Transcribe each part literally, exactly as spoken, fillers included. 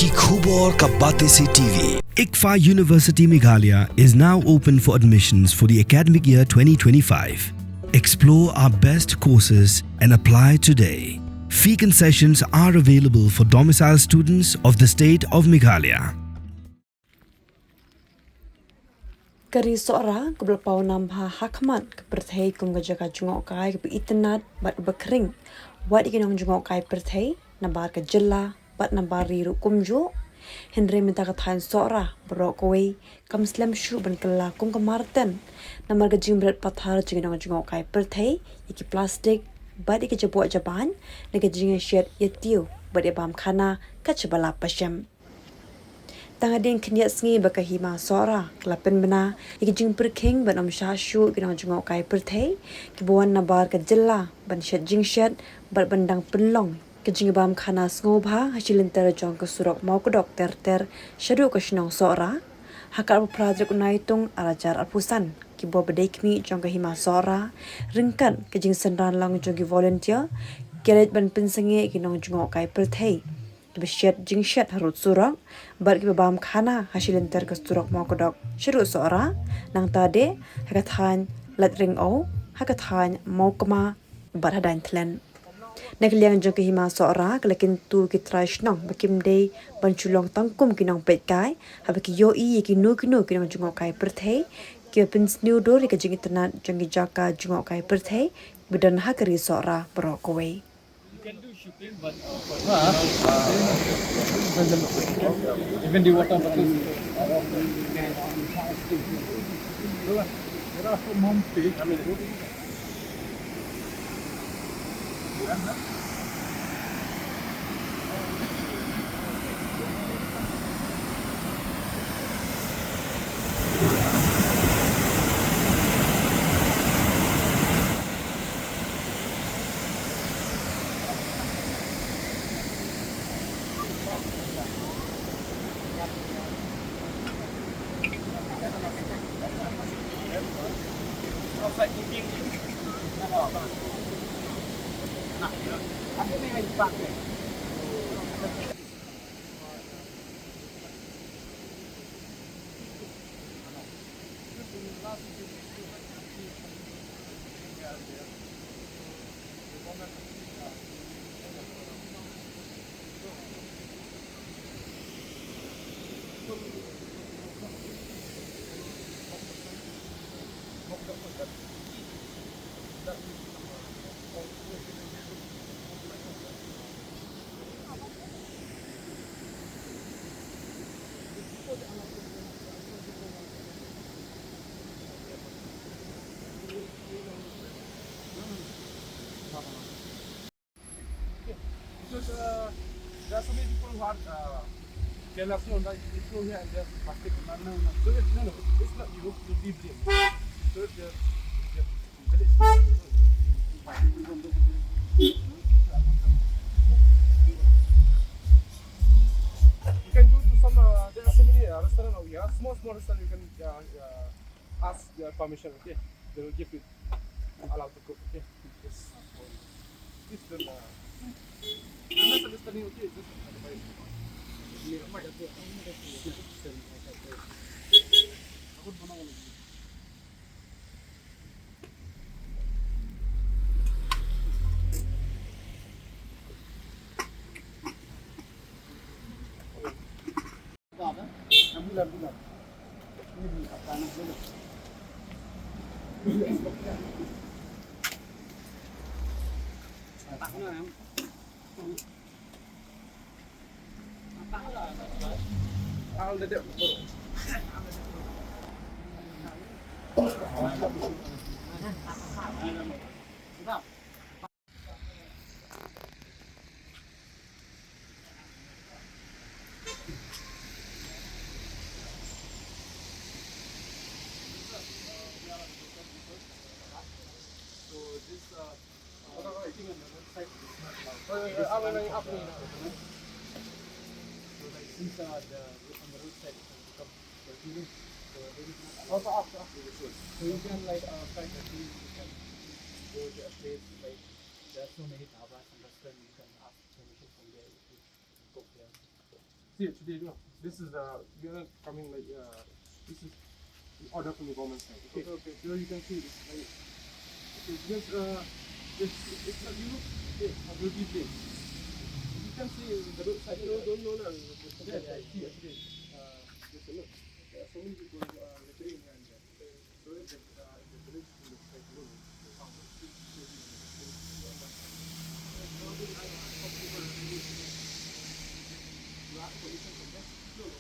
Khubor ka Batesi T V. ICFAI University Meghalaya is now open for admissions for the academic year twenty twenty-five. Explore our best courses and apply today. Fee concessions are available for domicile students of the state of Meghalaya. Ka ri Sohra kaba la paw nam bha ha khmat ka pyrthei kum ka jaka jngohkai kaba itynnad bad kaba khring wat ïa ki nongjngohkai pyrthei nabar ka jylla bad nabar ri ruh kumjuh. Hynrei mynta ka thaiñ Sohra baroh kawei kam slem shuh ban kylla kum ka marten namar ka jingbret pathar jong ki nongjngohkai pyrthei ïa ki plastik bad ïa ki jaboh jabain na ka jingïashet ïatiew bad ïabam khana ka jylla ba shem. Tang hadien khyndiat sngi ba ka Hima Sohra ka la pynbna ïa ki jingpyrkhing ban ym shah shuh ki nongjngohkai pyrthei kiba wan nabar ka jylla ban shet jingshet bad ban dang pynlong ka jingbam khana sngewbha ha shi lynter jong ka surok Mawkdok ter ter shaduh ka shnong Sohra. Ha ka arphew phra tarik u Naitung ar hajar arphew san ki bor ba dei khmih jong ka Hima Sohra ryngkat ka jingsynran lang jong ki volunteer ki leit ban pynsangeh ïa ki nongjngohkai pyrthei kiba shet jingshet harud surok bad kiba bam khana ha shi lynter ka surok Mawkdok shaduh Sohra. Nangta de ha ka thaiñ Laitryng'ew, ha ka thaiñ Mawkma bad ha Dainthlen. Na ka liang jong ka Hima Sohra ka la kyntu ki trai shnong ba kim dei ban shu long tang kum ki nongpeitkai haba ki ïohi ïa kino kino ki nongjngohkai pyrthei kiba pynsniew dur ïa ka jingitynnad jong ki jaka jngohkai pyrthei ba don ha ka ri Sohra baroh kawei. You can do shooting, but, uh, for her, uh, even the water bottle. There are some mom page. Because, uh, there are so many people who are, uh, careless, no, like, they throw here and there, plastic, no, no, no. So it's, no, no, it's, it's not you, you'll be blamed. So it's the, the village. You can go to some, uh, there are so many, uh, restaurant out here, small, small restaurant, you can, uh, uh, ask their permission, okay? They will give you allow to cook, okay? Yes. Please don't, uh, don't misunderstanding, okay? Just advice. So this, uh, uh, I think on the roadside is not allowed. So, like, since, uh, the, on the roadside it has become dirty, so there is not allowed. So you can, like, uh, find the thing, you can go to a place, like, there are so many dhabas and restaurants, you can ask permission from there if you cook there. See, today, no, this is the, we are not coming like, uh, this is the order from the government side. Okay. Okay, okay. Here you can see this, right? Okay, because, uh, it's, it's not you. Okay, I will be there. You can see the roadside. No, no, no, no. Yes, I see, actually. Uh, there's a lot. There are so many people, uh, littering here and there. So if the, uh, if the village is in the side road, the town will still, still be in the same. You ask permission from them? No, no.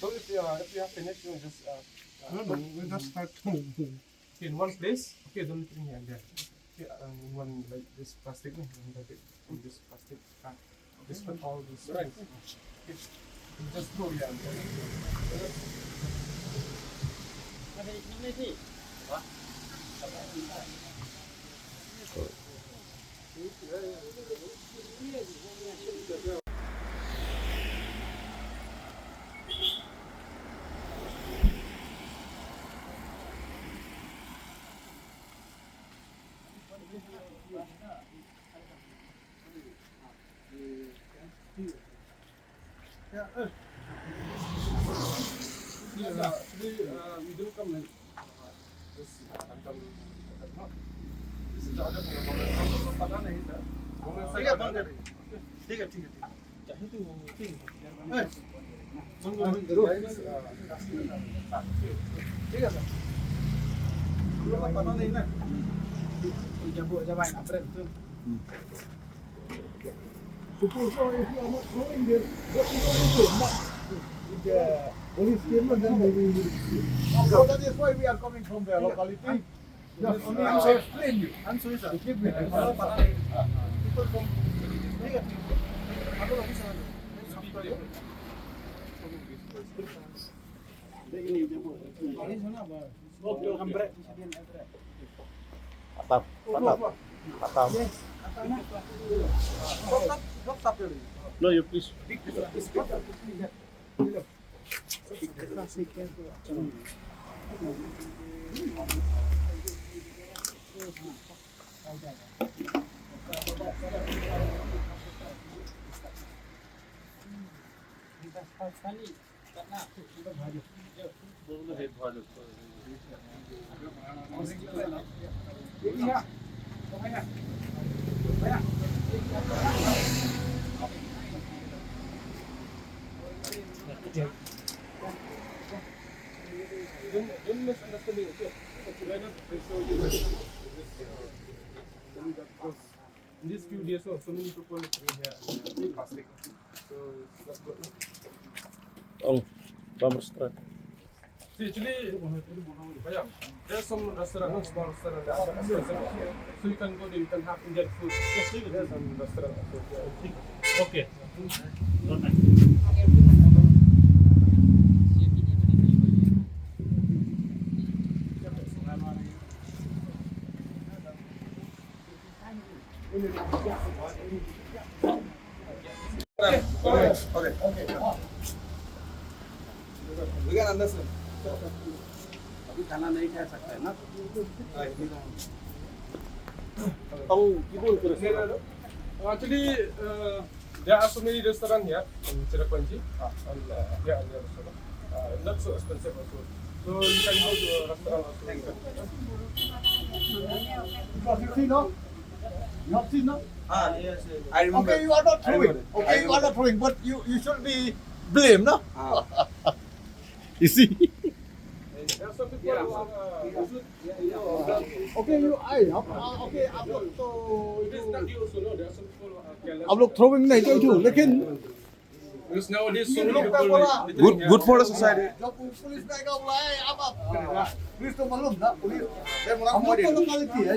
So if you, uh, if you have finished, you just, uh, uh, no, no, we just start. Okay, in one place. Okay, don't bring here and there. Okay, um, in one, like, this plastic, no? One packet, and this plastic. Ah, just put all this. Right. Okay. You just throw here and there. ठीक है, ठीक है, ठीक है। चाहे तो वो, ठीक है। ठीक है सर। हम लोग का पता नहीं ना। जब वो, जब आएगा, अप्रैल, तो। Suppose, uh, if you are not throwing there, what you going to do? If the police came and then they will. So that is why we are coming from the locality. Just, I mean, I explain you. I'm sorry, sir. Give me. People from, ठीक है, ठीक है। आप लोग अभी समझ लो। Atap, atap, atap. No, you please. Don't, don't misunderstanding, okay? When I show you this, uh, in these few days, so, so many people living here and plastic. So, that's good, no? Oh, bumper strap. See, actually, yeah, there's some restaurant, no, small restaurant, they are expensive. So you can go there, you can have Indian food. There's some restaurant. Okay. Okay, okay, okay. We can understand. अभी खाना नहीं खा सकता है ना? Actually, uh, there are so many restaurants here in Cherrapunji. And, uh, here and there also. Uh, not so expensive also. So you can go to a restaurant also. You have seen, no? You have seen, no? Ah, yes, yes. I remember. Okay, you are not throwing. Okay, you are not throwing, but you, you should be blamed, no? Ah. You see? There are some people who are, uh, Okay, you, I, uh, okay, आप लोग तो, आप लोग throwing नहीं तो क्यों? लेकिन Because nowadays, so many people, like, good, good for the society. जब पुलिस ने क्या बुलाया है, आप, आप, पुलिस तो मालूम ना, पुलिस, हम लोग तो locality है।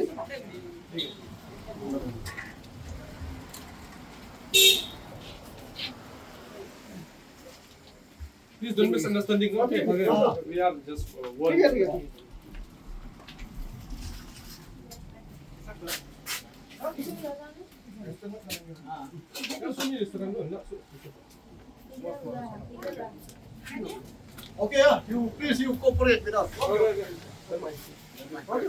Please don't misunderstanding, okay? We are just, uh, one. ठीक है, ठीक है। There are so many restaurants, no, not so. Okay, yeah, you please you cooperate with us. Okay. Okay.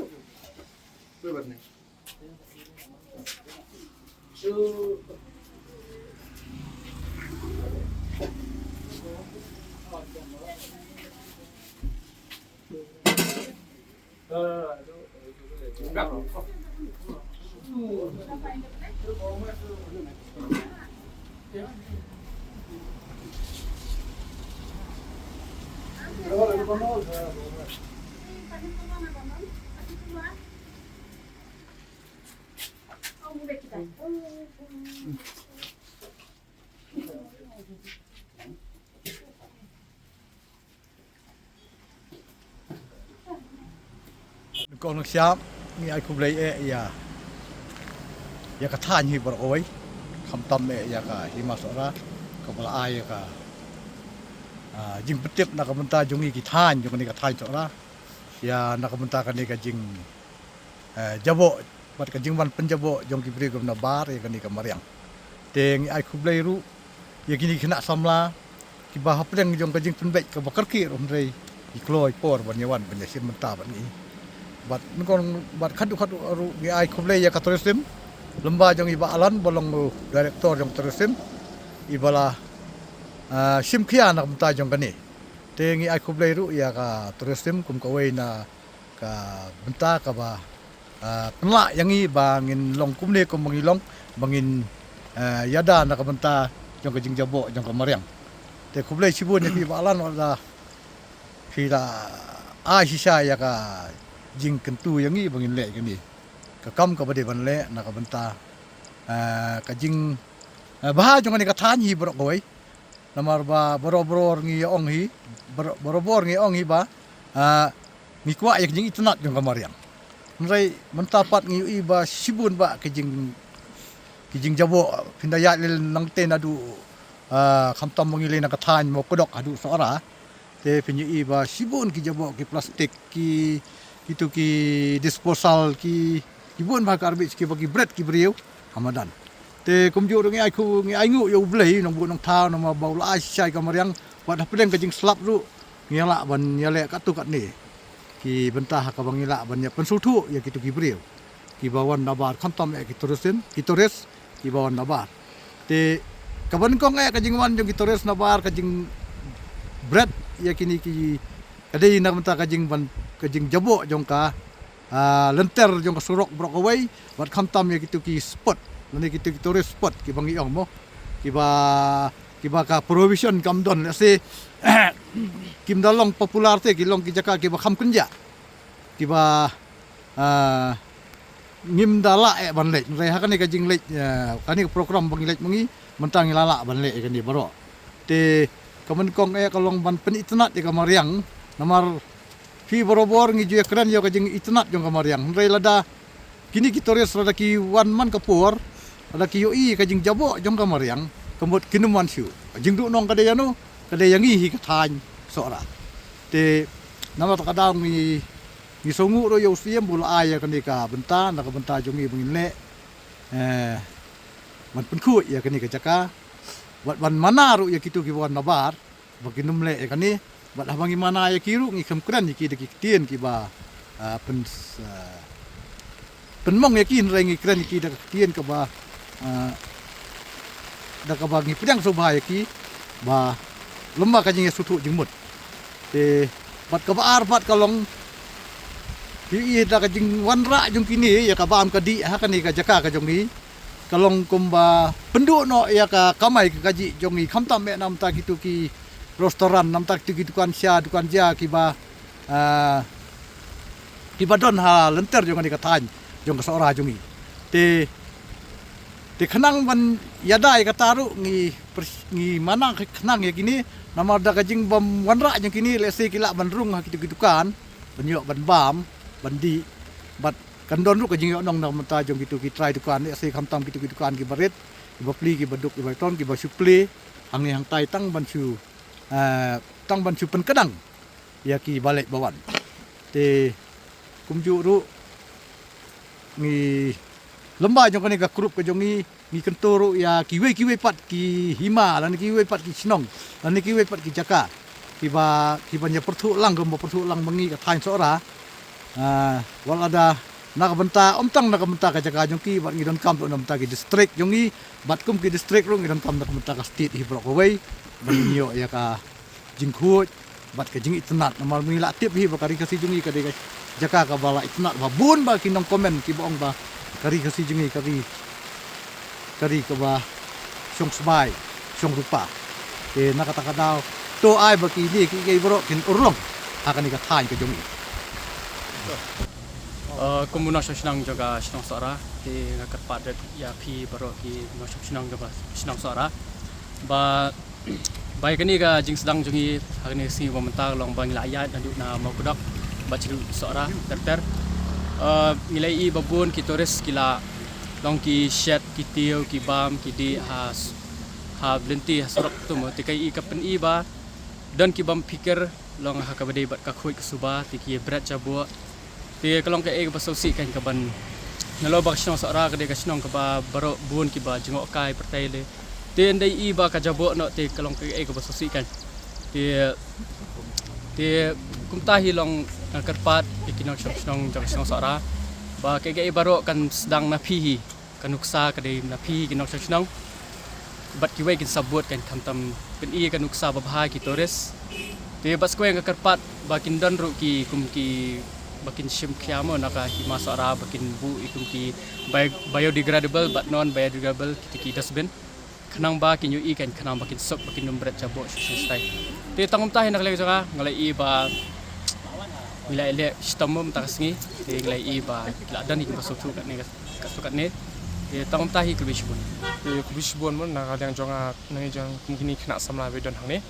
Kong Nongsiap, ngi ai khublei eh ïa, ïa ka thaiñ hi baroh kawei. Khamtam eh ïa ka Hima Sohra kaba la ai ïa ka, ah, jingpyntip na ka bynta jong ngi ki thaiñ jong kane ka thaiñ Sohra, ïa na ka bynta kane ka jing, eh, jaboh bad ka jingwan pynjaboh jong ki briew kiba nabar ïa kane ka mariang. Te ngi ai khublei ruh ïa kine ki khynnah samla kiba hapdeng jong ka jingpynbeit kaba kyrkieh ruh, hynrei ki kloi por ban ïawan ban ïashim bynta bad ngi. Bad nyngkong bad khatduh khatduh ruh ngi ai khublei ïa ka tourism, lem bad jong i Bah Alan ba long u director jong tourism, iba la, ah, shim khia na ka bynta jong kane. Te ngi ai khublei ruh ïa ka tourism kum kawei na ka bynta kaba, ah, pynlah ïa ngi ba ngin long kumne kumba ngi long, ba ngin, ah, ïada na ka bynta jong ka jingjaboh jong ka mariang. Te khublei shibun ïa phi Bah Alan, wat la phi la ai shisha ïa ka jingkyntu ïa ngi ba ngin leh kane ka kam kaba dei ban leh na ka bynta, ah, ka jing, ah, bha jong kane ka thaiñ hi baroh kawei. Namar ba barabor ngi ong hi, bar-, barabor ngi ong hi ba, ah, ngi kwah ïa ka jingitynnad jong ka mariang. Hynrei mynta pat ngi ïohi ba shibun ba ki jing, ki jingjaboh, phin da ïaid leh nangta naduh, ah, khamtam ba ngi leit na ka thaiñ Mawkdok haduh Sohra. Te phin ïohi ba shibun ki jaboh, ki plastik, ki, kitu ki disposal, ki, ki bun bha garbage kiba ki bret ki briew ha madan. Te kumjuh ruh ngi ai khu, ngi ai nguh ïa U Blei Nongbuh Nongthaw namar ba u la ai shisha ïa ka mariang, wat hapdeng ka jingslap ruh ngi lah ban ïaleh katto katne ki bynta ha kaba ngi lah ban ïa pynsngewthuh ïa kitu ki briew kiba wan nabar, khamtam eh ki tourism, ki tourist kiba wan nabar. Te kaba nyngkong eh ka jingwan jong ki tourist nabar, ka jingbret ïa kine ki, ka dei na ka bynta ka jingwan, ka jingjaboh jong ka, ah, lynter jong ka surok baroh kawei, bad khamtam ïa kitu ki spot, lane kitu ki tourist spot kiba ngi ong mo, kiba, kiba ka provision kam don, lehse kim da long popular te, ki long ki jaka kiba kham kynjah, kiba, ah, ngim da lah eh ban leit. Hynrei ha kane ka jingleit, ah, kane ka program ba ngi leit ma ngi, mynta ngi la lah ban leh ïa kane baroh. Te ka nyngkong eh ka long ban pynitynnad ïa ka mariang, namar phi barabor ngi ju ïakren ïa ka jingitynnad jong ka mariang. Hynrei lada kine ki tourist lada ki wan man ka por, lada ki ïohi ka jingjaboh jong ka mariang, ka mut kin ym wan shuh. Ka jingduhnong ka dei ïano, ka dei ïa ngi hi ka thaiñ Sohra. Te namar kata ka daw ngi, ngi sngewnguh ruh ïa u Syiem ba u la ai ïa kane ka bynta, na ka bynta jong ngi ba ngin leh, eh, ban pynkhuid ïa kane ka jaka, bad ban mana ruh ïa kitu kiba wan nabar ba kin ym leh ïa kane, bad haba ngi mana ïa ki ruh ngi kham kren ïa ki da ki ktien kiba, ah, pyn, ah, pynmong ïa ki, hynrei ngi kren ïa ki da ka ktien kaba, ah, da kaba ngi pdiang sngewbha ïa ki ba lem bad ka jingïasngewthuh jingmut. Te bad kaba ar pat ka long, phi ïohi da ka jingwanrah jong kine ïa ka bam ka dih ha kane ka jaka ka jong ngi, ka long kumba pynduh noh ïa ka kamai ka kajih jong ngi, khamtam eh na ka bynta kitu ki restaurant, na ka bynta kitu ki dukan sha dukan jia kiba, ah, kiba don ha lynter jong kane ka thaiñ jong ka Sohra jong ngi. Te, te khnang ban ïada ïa kata ruh ngi pers-, ngi mana khnang ïa kine, namar da ka jingbym wanrah jong kine, lehse ki lah ban rung ha kitu ki dukan ban ïoh ban bam ban dih, bad kan don ruh ka jingïohnong na ka bynta jong kitu ki trai dukan, lehse khamtam kitu ki dukan kiba rit, kiba plie, kiba duk, kiba ton, kiba shu plie hangne hangtai tang ban shu, eh, tang ban shu pynkdang ïa kiba leit ba wan. Te kumjuh ruh ngi, lem bad jong kane ka group ka jong ngi, ngi kyntu ruh ïa kiwei kiwei pat ki hima, lane kiwei pat ki shnong, lane kiwei pat ki jaka kiba, kiba ïa pyrthuh lang, kumba pyrthuh lang ma ngi ka thaiñ Sohra. Ah, wat lada na ka bynta, ym tang na ka bynta ka jaka jong ki, bad ngi donkam ruh na bynta ki district jong ngi, bad kum ki district ruh ngi donkam na ka bynta ka state hi baroh kawei, ban ïoh ïa ka jingkhuid bad ka jingitynnad. Namar ngi la tip hi ba ka Ri Khasi jong ngi ka dei ka jaka kaba la itynnad, ba bun ba ki nongcomment kiba ong ba ka Ri Khasi jong ngi ka ri, ka ri kaba shong sbai, shong rupa. Te na kata ka daw, to ai ba kine kiei kiei baroh kin urlong ha kane ka thaiñ ka jong ngi. Uh, kum u nongshong shnong jong ka shnong Sohra, te nga kyrpad ïa phi baroh ki nongshong shnong jong ka shnong Sohra ba, ba ïa kane ka jingsdang jong ngi ha kane ka sngi ba mynta ka long ba ngi la ïaid naduh na Mawkdok bad sha Sohra ter ter. Uh, ngi la ïohi ba bun ki tourist ki la long ki shet, ki tiew, ki bam, ki dih ha s-, ha lynti, ha surok tu mo. Te ka i ka pyni ba don ki bym pyrkhat long ha kaba dei bad ka khuid ka suba, te ki bret jaboh. Te ka long kaei kaba sngewsih kan, kaban, nalor ba ka shnong Sohra ka dei ka shnong kaba baroh bun kiba jngoh kai pyrthei lei. Te ynda i ba ka jaboh noh, te ka long kaei kaba sngewsih kan. Te, te kumta hi long nga kyrpad ïa ki nongshong shnong jong ka shnong Sohra ba kaei kaei baroh kan sdang na phi hi. Ka nuksa ka dei na phi ki nongshong shnong bad kiwei kin sabot kan, khamtam pyni ka nuksa babha ki tourist. Te bad sa kawei nga kyrpad ba kin don ruh ki, kum ki, ba kin shim khia mo na ka hima Sohra, ba kin buh i kum ki bi-, biodegradable bad non biodegradable, kita ki dustbin. Khnang ba kin ïohi kan, khnang ba kin suk, ba kin ym bret jaboh shuh shuh stai. Te tang kumta hi na ka liang jong nga, nga la ïohi ba ngi la leh shitom mo mynta ka sngi. Te ngi la ïohi ba ki la don hi kiba sngewthuh katne, katto katne. Te tang kumta hi, khublei shibun. Te khublei shibun mo na ka liang jong nga, na ka liang jong kum kine ki khynnah samla ba don hangne.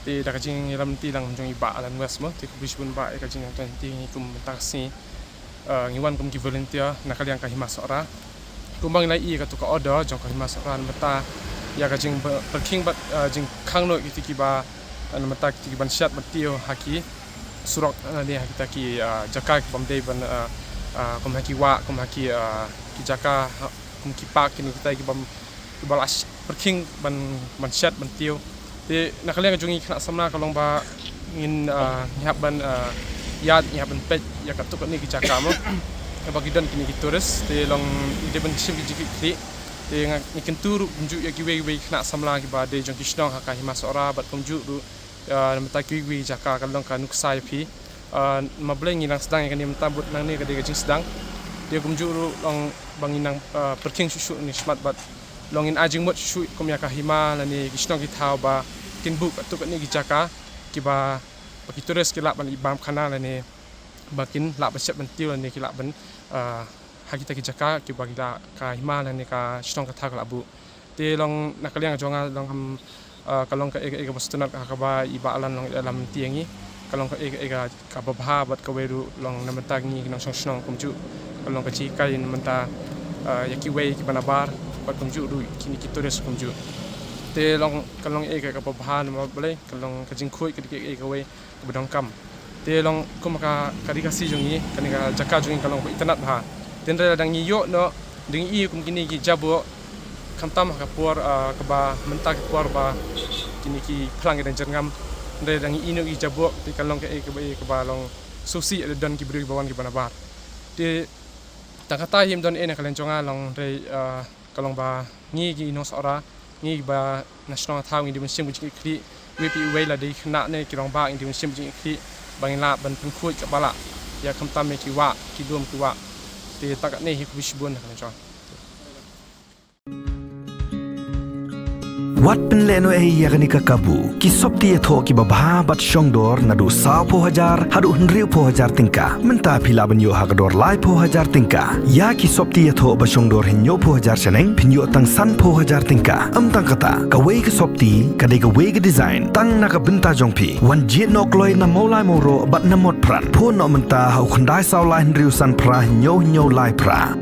Te da ka jingïalam lynti lang jong i Bah Alan West mo. Te khublei shibun Bah ïa ka jingïalam lynti ngi kum mynta ka sngi. Uh, ngi wan kum ki volunteer na ka liang ka hima Sohra. Kumba ngi la ïohi katto ka order jong ka hima Sohra, namar ta ïa ka jingpyrkhing bad, uh, jingkhang noh kiti kiba, uh, namar ta kiti kiban shet ban tiew ha ki surok, uh, ne ha kita ki, uh, jaka kibym dei ban, uh, uh, kum ha ki wah, kum ha ki, uh, ki jaka, ha, kum ki park, kine kita kibym, kiba la sh-, pyrkhing ban, ban shet ban tiew. Te na ka liang jong ngi khynnah samla ka long ba ngin, ah, ngi hap ban, ah, ïaid, ngi hap ban peit ïa katto katne ki jaka mo, ba ki don kine ki tourist. Te long ngi dei ban shim ki jingkitkhlieh. Te nga, ngi kyntu ruh kumjuh ïa kiwei kiwei ki khynnah samla kiba dei jong ki shnong ha ka hima Sohra bad kumjuh ruh, ah, namar ta kiwei kiwei ki jaka ka long ka nuksa ïa phi. Ah, ma Blei ngi nang sdang ïa kane mynta bad nangne ka dei ka jingsdang. Te kumjuh ruh long ba ngin nang, ah, pyrkhing shuh shuh ne shakhmat bad long ngin ai jingmut shuh shuh kum ïa ka hima lane ki shnong ki thaw ba kin buh katto katne ki jaka kiba, ba ki tourist ki lah ban ïa bam khana lane ba kin lah ban shet ban tiew lane ki lah ban, ah, ha kita ki jaka kiba ki lah ka hima lane ka shnong ka thaw ka lah buh. Te long na ka liang jong nga long, um, ah, ka long kaei kaei kaba sngewtynnat ha kaba i Bah Alan long ïalam lynti ïa ngi. Ka long kaei kaei ka, kaba bha bad kawei ruh long namar ta ngi ki nongshong shnong kumjuh. Ka long ka jinghikai namar ta, ah, ïa kiwei kiba nabar bad kumjuh ruh kine ki tourist kumjuh. Te long, ka long kaei kaei kaba bha namar balei, ka long ka jingkhuid ka dei kaei kaei kawei kaba donkam. Te long kum ka, ka Ri Khasi jong ngi, kane ka jaka jong ngi ka long ba itynnad bha. Te hynrei lada ngi ïoh noh, da ngi ïohi kum kine ki jaboh, khamtam ha ka por, ah, kaba mynta ka por ba kine ki phlang ki dang jyrngam. Hynrei lada ngi ïohi noh ki jaboh, te ka long kaei kaba, kaei kaba long sngewsih lada don ki briew kiba wan kiba nabar. Te tang kata hi ym don ei na ka liang jong nga long hynrei, ah, ka long ba ngi ki nong Sohra, ngi ba na shnong thaw ngi dei ban shim ka jingkitkhlieh, iwei pa iwei la dei khynnah ne ki rangbah ngi dei ban shim ka jingkitkhlieh ba ngin lah ban pynkhuid kaba lah ïa khamtam ïa ki wah, ki lum ki wah. Te tang katne hi, khublei shibun na ka liang jong nga. Wat pynlehnohei ïa kane ka kabu, ki sopti ïathoh kiba bha bad shongdor naduh sawphew hajar haduh hynriewphew hajar tyngka. Mynta phi lah ban ïoh ha ka dor laiphew hajar tyngka. Ïa ki sopti ïathoh ba shongdor hynñiewphew hajar shaneng phin ïoh tang sanphew hajar tyngka. Ym tang kata, kawei ka sopti ka dei kawei ka design tang na ka bynta jong phi. Wan jied noh kloi na Mawlai Mawroh bad na Motphran. Phone noh mynta ha u khyndai saw lai hynriew san phra hynñiew hynñiew lai phra.